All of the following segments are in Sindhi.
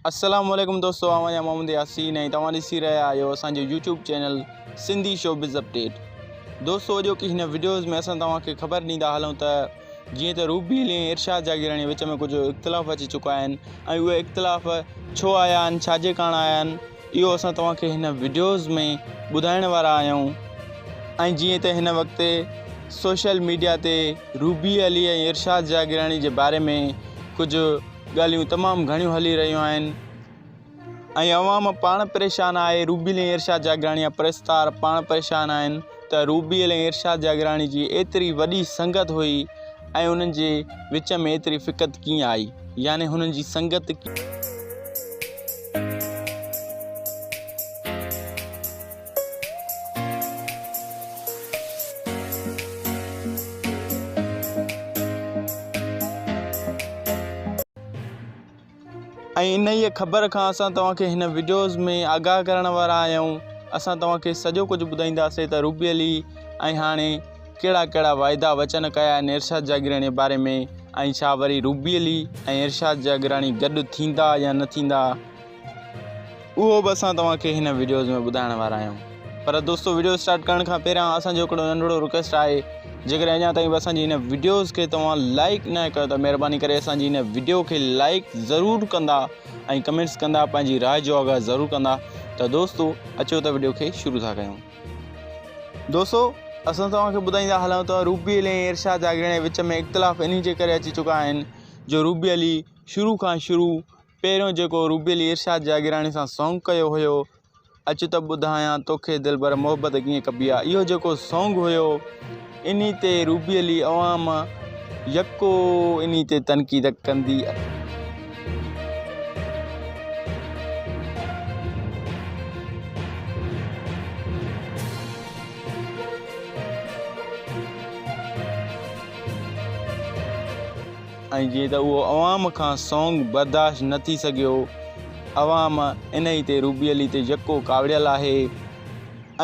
السلام عليڪم دوستو آئون آهيان محمد ياسين ۽ توهان ڏسي رهيا آهيو اسان جو YouTube channel Sindhi showbiz update دوستو اڄوڪي هن وڊيوز ۾ اسان توهان کي خبر ڏيندا هلون ته جيئن ته روبي علي ۽ ارشاد جاگيراڻي وچ ۾ ڪجهه اختلاف اچي چڪا آهن ۽ اهي اختلاف ڇو آيا آهن ڇا جي ڪاڻ آيا آهن اهو اسان توهان کي هن وڊيوز ۾ ٻڌائڻ وارا آهيون ۽ جيئن ته هن وقت سوشل ميڊيا تي روبي علي ۽ ارشاد جاگيراڻي جي باري ۾ ڪجهه ڳالهيون تمام گهڻيون هلي رهيون آهن ۽ عوام پاڻ پريشان آهي روبيل ۽ ارشاد جاگراڻي جا پرستار پاڻ پريشان آهن ته روبيل ۽ ارشاد جاگراڻي جي ايتري وڏي سنگت هئي ۽ انهن جي وچ ۾ ايتري فڪت ڪيئن آئي يعني هنن جي سنگت ۽ انهيء خبر کان اسان توهان کي هن وڊيوز ۾ آگاهه ڪرڻ وارا آهيون اسان توهان کي سڄو ڪجهه ٻڌائينداسين ته روبي علي ۽ هاڻي ڪهڙا ڪهڙا واعدا وچن ڪيا آهن ارشاد جاگيراڻي باري ۾ ۽ ڇا وري روبي علي ۽ ارشاد جاگيراڻي گڏ ٿيندا يا نه ٿيندا اهو به اسان توهان کي هن وڊيوز ۾ ٻڌائڻ وارا آهيون پر دوستو وڊيو اسٽارٽ ڪرڻ کان پهريان اسان جو هڪڙو ننڍڙو رڪويسٽ آهي جيڪڏهن اڃا تائين به اسان جي هن وڊيوز کي توهان لائڪ نه ڪيو ته مهرباني ڪري اسان جي هن وڊيو کي لائڪ ضرور ڪندا ۽ ڪمينٽس ڪندا پنهنجي راء جو آغاز ضرور ڪندا ته دوستو اچو ته وڊيو کي شروع ٿا ڪيون دوستو اسان توهان کي ٻڌائيندا هلون ته روبي علي ۽ ارشاد جاگيراڻي وچ ۾ اختلاف انهي جي ڪري اچي چڪا آهن جو روبي علي شروع کان شروع پهريون جيڪو روبي علي ارشاد جاگيراڻي سان سونگ ڪيو هيو اچ ته ٻڌايان توکي دلبر محبت ڪيئن ڪبي آ اهو جيڪو سونگ هيو انهي تي روبي علي عوام يڪو انهي تي تنقيد ڪندي ۽ جيئن ته اهو عوام کان سونگ برداشت نه ٿي سگهيو، عوام انهي تي روبي علي تي يڪو ڪاوڙيل آهي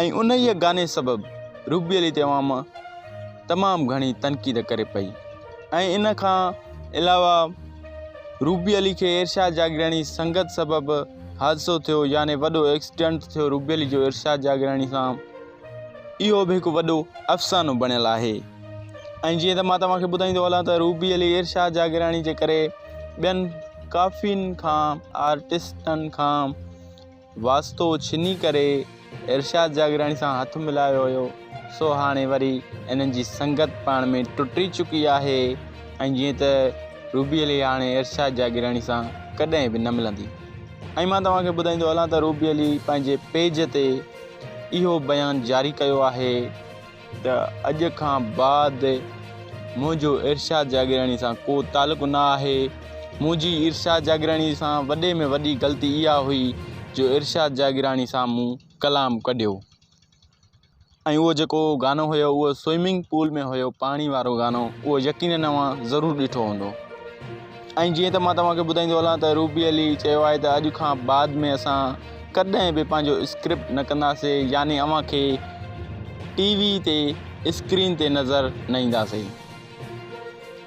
۽ انهيء گاني سبب روبي علي تي عوام تمام گهڻي تنقيد ڪري پئي ۽ ان کان علاوه روبي علي کي ارشاد جاگيراڻي سنگت سبب حادثو ٿيو يعني وڏو ايڪسيڊنٽ ٿيو روبي علي جو ارشاد جاگيراڻي سان اهو به هڪ وڏو افسانو بڻيل آهي ۽ جيئن ته مان توهان کي ٻڌائيندو هلان ته روبي علي ارشاد جاگيراڻي جي ڪري ٻين ڪافين کان آرٽسٽن کان واسطو ڇني ڪري ارشاد جاگيراڻي سان هٿ ملايو هيو سو هاڻي وري انهن جي سنگت پاڻ ۾ ٽٽي چڪي آهي ۽ جيئن ته روبي علي هاڻي ارشاد جاگيراڻي سان ڪڏهن به نه ملندي ۽ مان توهان کي ٻڌائيندو هلان ته روبي علي پنهنجي پيج تي اهو بيان جاري ڪيو آهي ته اڄ کان بعد منهنجو ارشاد جاگيراڻي سان ڪو تعلق نه آهي، منهنجي ارشاد جاگيراڻي سان وڏي ۾ وڏي غلطي اها هئي جو ارشاد جاگيراڻي سان مون ڪلام ڪڍيو ۽ اهو جيڪو گانو هيو اهو سوئمنگ پول ۾ هيو پاڻي وارو گانو اهو يقينن اوهان ضرور ڏٺو هوندو. ۽ جيئن ته مان توهان کي ٻڌائيندو هلان ته روبي علي چيو آهي ته اڄ کان بعد ۾ اسان ڪڏهن به پنهنجو اسڪرپٽ نه ڪنداسين يعني اوهان کي ٽي وي تي اسڪرين تي نظر نه اينداسين.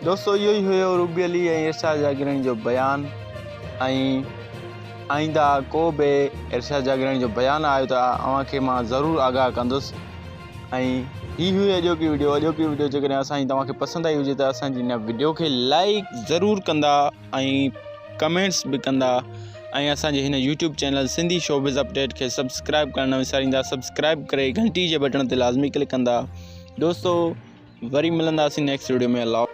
دوستو اهو ئي هيو روبي علي ۽ ارشاد جاگيراڻي جو بيان ۽ آئنده ڪو به ارشاد جاگيراڻي جو بيان آيو ته اوهان کي مان ضرور آگاهه ڪندس. ۽ هي هئي اڄوڪي وڊيو اڄوڪي وڊيو جيڪڏهن اسان جي توهان کي پسند آئي هجي ته اسان جي هن وڊيو کي لائڪ ضرور ڪندا ۽ ڪمينٽس به ڪندا ۽ اسان جي هن YouTube channel Sindhi showbiz update کي سبسڪرائب ڪرڻ نه وساريندا سبسڪرائب ڪري گهنٽي جي بٽڻ تي لازمي ڪلڪ ڪندا دوستو وري ملنداسين نيڪسٽ وڊيو ۾ الله.